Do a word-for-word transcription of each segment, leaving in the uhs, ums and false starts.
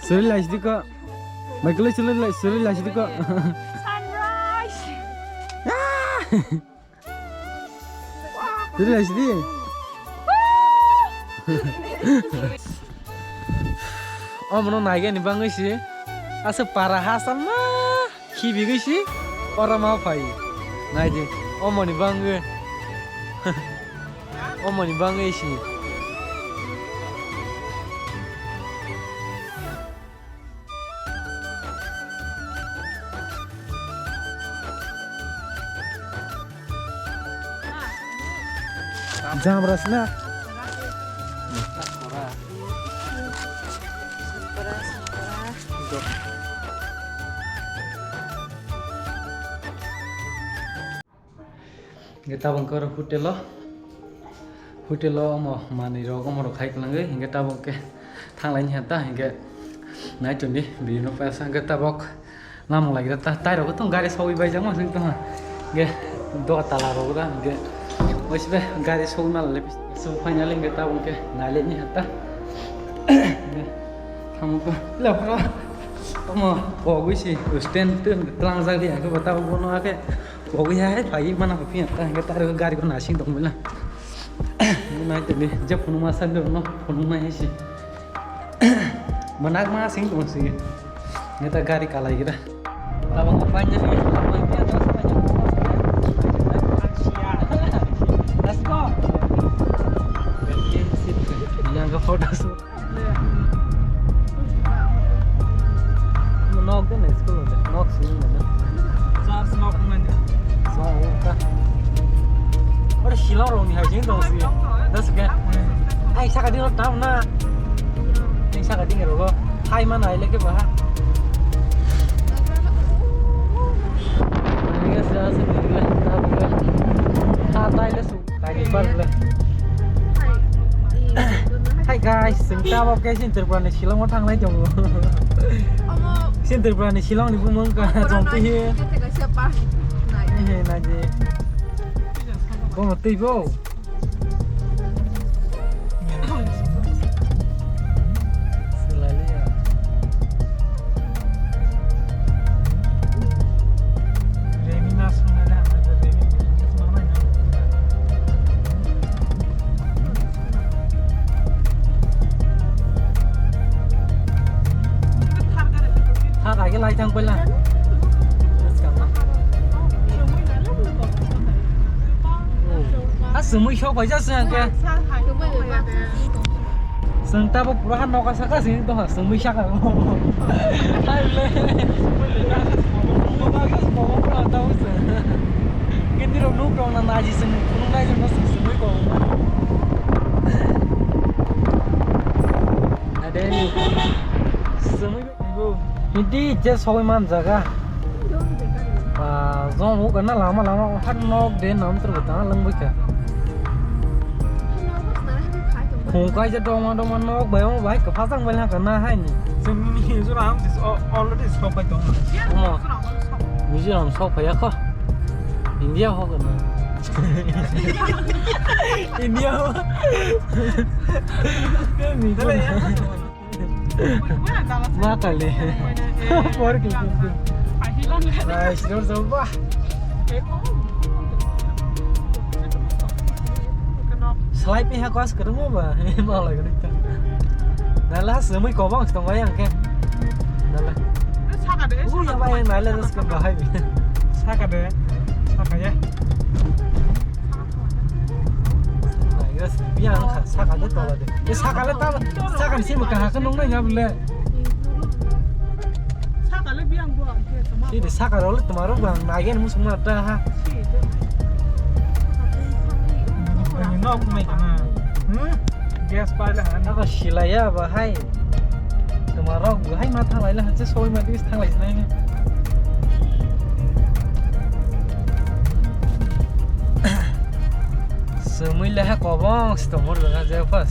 Suri lai sidi ko. Michael suri lai, suri lai sidi ko. Sunrise. Suri lai sidi. Omono naigani bangwi si. Asa para hasam na. Khibigwi si oro ma phai. Naidi, omoni bangwi. Omoni bangwi si. Jam rasna. Hingke tabok khe oro hotel o, hotel o omo manwi rok omo rok khai kwlangwi, hingke tabok khe thanglai ni hata, hingke nai tongdi video no paisa, hingke tabok. Lamung lagira ta, tai rok tong gari sogwi bai jang ma sing tong. Ge doga tala rok da ge. Oisi be gari sogwi mal le. So finally ge ta bung ke nai le ni hatta. Ge. Tamo ko. Le phro. Tamo pogwi si stand tun tlang jak di ake bata bono ake. Pogwi hai phai mana phi ta ge ta gari ko nasing tong bila. Nai te ni je phunuma sa no phunuma hai si. Manak ma sing tong si. Neta gari kalai gira. Tabang apa aja sih? Let's go. Yang ke photo shoot. Nok de na school de. Nok sini na. Charge nok mana? So, ka. Ora Shillong rong ni hai jing dong si. Das ke. Ai saka di tam na. Ai saka di ro. Hai mana ai leke ba. Ni ga sa sa ni ga ta ga. Ha tai le su. Tani parle. Hi guys, chwng tabok khe chini Tripura ni Shillong o thanglai tongo. Omo. Chini Tripura ni Shillong ni bumung ka Tripura jong no twi hi. Chini Tripura ni Shillong. He, naji. Bomo twi bo. Thar age lai thang pela. A sumui sok bai ja sung ke. Sung ta bo pura noka saka sing to ha sumui saka. Hai le. Kini ro nuk rong na naji sung nuk nai jong sung sumui ko. Ade ni. Sumui. Hindi je sogwi man jaga. Ba, jong uk na lama lama har nok de nam tur bata lang bika. Khung kai je doma doma nok bai mo bai ka phasang bai lang ka na hai ni. Jong ni jora am dis already sok bai tong. Omo. Mizoram sok phai ya kho. India ho ka na. India ho. Mizoram. Ma kali. Por ke. Nice, no so ba. Slide ni ha kos kermo ba. Ma la gani ta. Dala semui kobang stong ayang ke. Dala. Saka de. Uy, ya ba yang nala das ke bahai. Saka de. Saka ya. Biang kha, saka de tola de. E saka le ta, saka ni simi kaha ka nung nai ya bole. Saka le biang bo ang ke tama. Sini saka role tomorrow bang nai gen musung na ta ha. Nok mai kana. Hmm? Gas pa le ha. Ako silaya ba hai. Tomorrow hai ma thanglai le ha che soi ma dis thanglai nai. Sumui leha kobong si tongmor jaga je pas.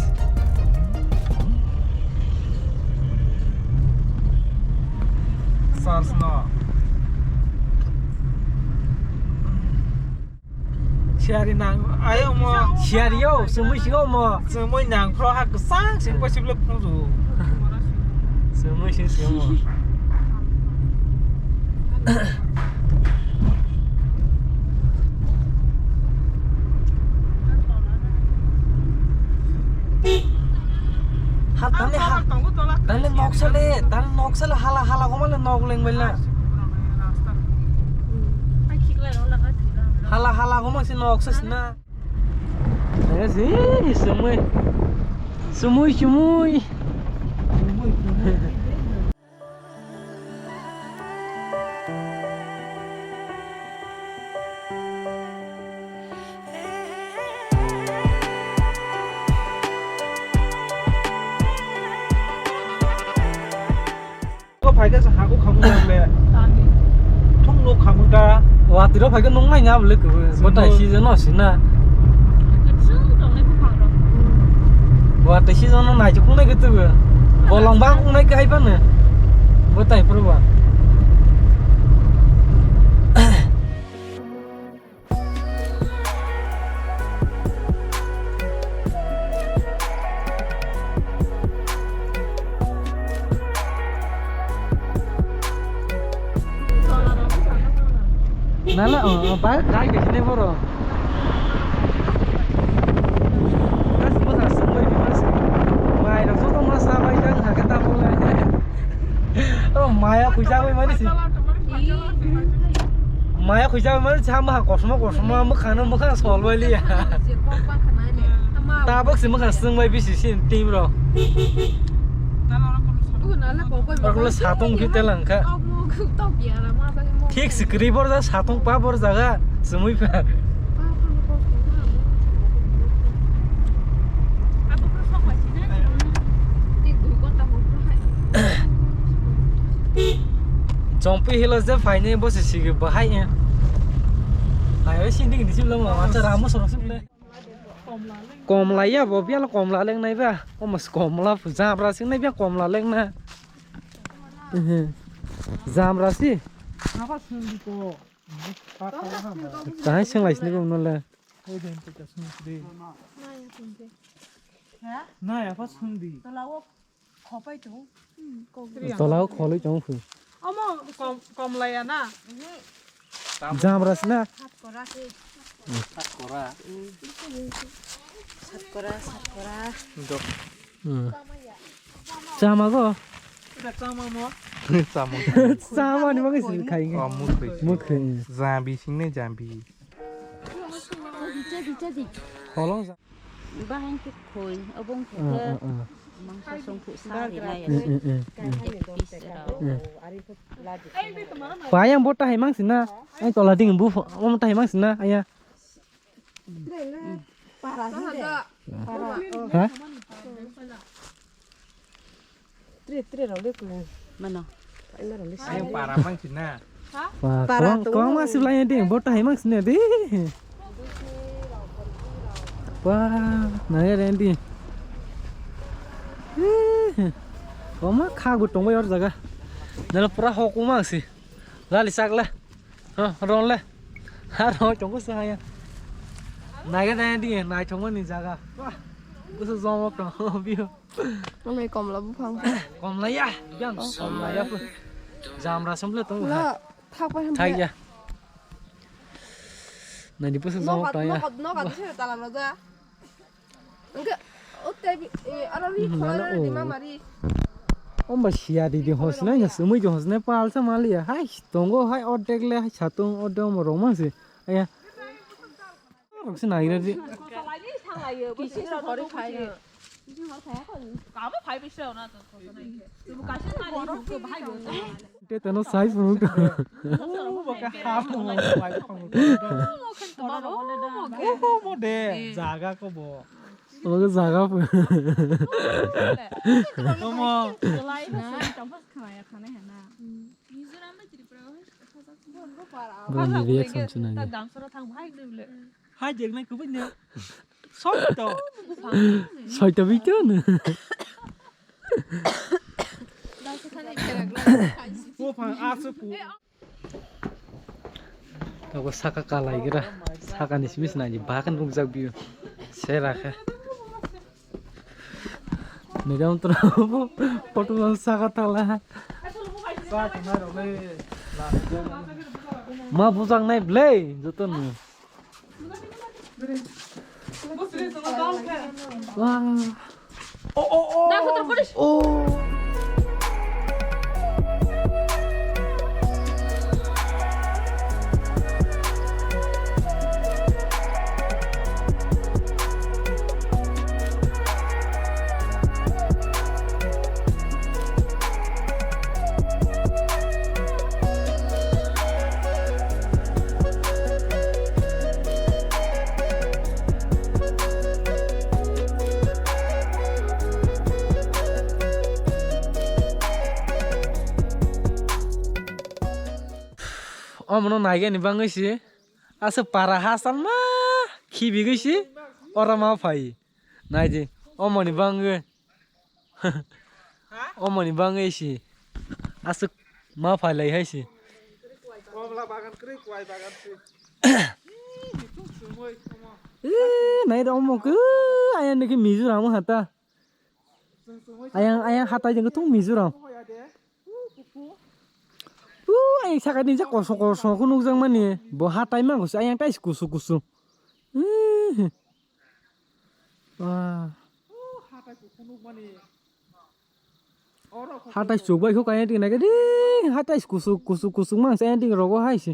Sars no. Siari nang ayo mo. Siari yo, sumui si mo. Sumui nang pro ha kesang sing pa siblo phung ju. Sumui sing sumo. Ha, tale ha. Tale noksa le, tale noksa le hala hala goma le nok leng bela. Hala hala goma si noksa sina. Eh, si, sumui. Sumui, sumui. Ko phaikha se hago khamung le. Thung nuk khamung ta. Watiro phaikha nung nai nya bole kubu. Bo tai season no sina. Watwi season no nai khung nai kubu. Bolong ba khung nai khai pa ne. Bo tai pro ba. Nala, oh, oh, ba, kai ke sini boro. Mas, mas, asam bai, mas. Mai, rok joto mas, sabai, jang, hake, tamo, lai. Oh, maya khuijagwi mani si. Maya khuijagwi mani si, hama ha kosom kosom, mwkhang no mwkhang sol bai liya. Tabok si mwkhang swng bai bisi si team ro. Oro satong khe telang kha. Thik si kwrwi borjak satong pa borjaga swmwi pha. Chongpi hilo je phaini bo se sigi bahai e. Hai oi sindigi ni siblo ma wacha ramo soro siblo. Komla ya bo bial komla leng nai ba. O mas komla pu jabra sing nai ba komla leng na. Ehe. Jabra si. Kahai sing lai sini ko no le. Nai apa sungdi? Tola o khopai tong. Tola o kholoi tong phu. Omo kom, komlaya na. Jamra sina. Satkora se. Satkora. Satkora, satkora. Dok. Hmm. Chama go. Ita chama mo. Chama. Chama ni bagwi sini khai. Oh, mukhui. Mukhui. Jambi singne jambi. Holong ja. Bahai khe khoi, obo wngkha khe mangsa songkhu sa rinai. Payang bo tahai mang sina, ang tola ding bu, omo tahai mang sina, aya. Ha? Tre, tre rok le kung. Mano. Ayang para mang sina. Para tong. Kong ma sib lai di, bo tahai mang sina di. Wah, nai re di. Koma kha gu tong bai or jaga. Nalo pura hok mang si. Lali sak le. Ha, ron le. Ha, ron tong ko sa ya. Nai ga dai di, nai tong ni jaga. Wah. Gusu jom ok tong bio. Ano komla buphang. Komla ya, yang komla ya pun. Jamra semble tong. La, thak pai ham. Thak ya. Nani pusu jom tong ya. Nok, nok, nok, nok, tala roja. Engke, o tebi, eh, aro ri kholo di mama ri. Omba siya di di hosna ya, sumui di hosna palsa mali ya. Hai, tongo hai ordek le, hai satung ordek mo roma se. Aya. Rok se nai re di. Kisi hori khai. Te tano sai phunuk. Bo ka ham mo bai phunuk. Oho mo de jaga ko bo. Obo jaga phu. Omo. Bro ni reaction se nai. Hai jeng nai kubui ne. Soito. Soito bitu ne. Bo phang asu ku. Abo saka kalai gira. Saka ni simi sina ni bakan nukjak biyo. Sera khe. Nidam tura photo saka tala. Ma bujang nai blei joto no. Wah. Oh, oh, oh. Oh. Omono naigani bangwi si aswk para hasalma khibigwi si oro ma phai. Naidi, omoni bangwi. Omoni bangwi si aswk ma phailai hai si. Komla bagan kwrwi, kwai bagan si. Eh, nai da omo khe, ayang niki Mizoram hata. Ayang, ayang hatai jeng tung Mizoram. Uh, ayang saka ni je koso koso ko nukjak mani. Bo hatai ma gusi ayang tais kusu kusu. Eh. Wah. Hatai chukbai kho kaya ding nai di. Hatai kusu kusu kusu mang se ding rogo hai se.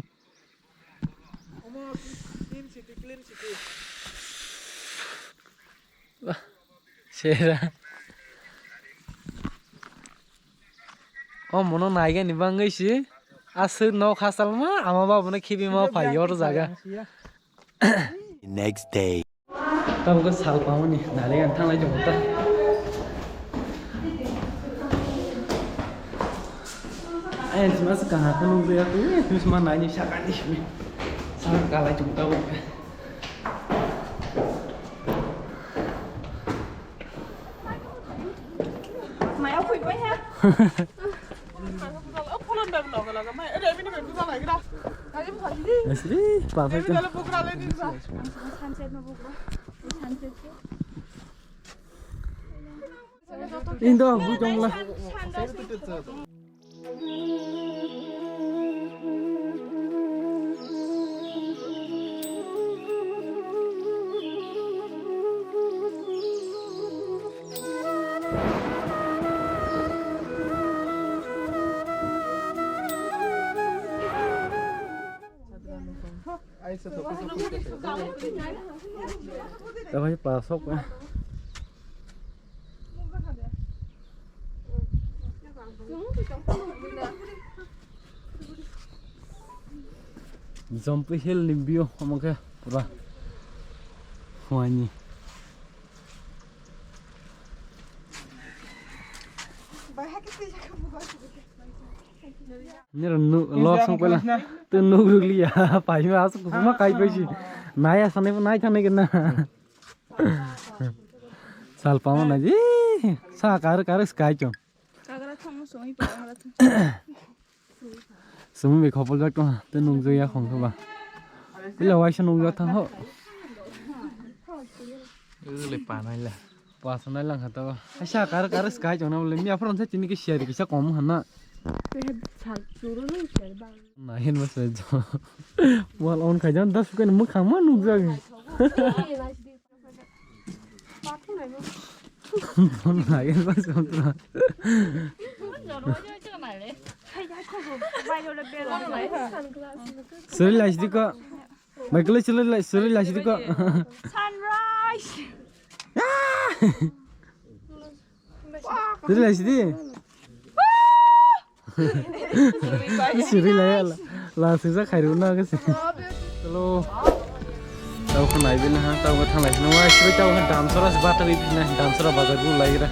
Sera. Omono naigani bangwi si. Aswk nok hasalma ama babuno khibi ma phai yor jaga. Next day. Tabuk sal pamani nari ang thanglai tongo ta. Ayang sima se kaha kunu be aku, eh, sima naini sakani simi. Sal kalai tongo tabuk. Maya phui pai ha. Asli, papa itu. Indo, bu jongla. Tabuk pa sok. Jompi Hill ni view omo khe pura huani. Nero nu lok song pela. Tu nuk ruk liya. Pai ma asuk kusuma kai pai si. Nai asane nai thane kena. Sal pama na ji. Sa kar kar sky chong. Kagra thang song i pa kagra thang. Sumi be khopol jak tong. Te nuk jaya khong ba. Ila waisa nuk jak thang ho. Ule pa nai la. Paso nai lang kha to. Aisa kar kar sky chong na le mi aphron se tini ke share kisa kom hana. Te he sal churu ni share ba. Na hin mas le jo. Wal on khai jan das ke muk khang ma nuk jak. Bon lai mas kom to. Suri lai sidi ko. Michael suri lai suri lai sidi ko. Sunrise. Suri lai sidi. Suri lai la la sisa khairu na ke. Hello. Tau kha nai bin ha tau kha thalai no wa sui tau kha damsara se bata bi na damsara bazar bu lai ra.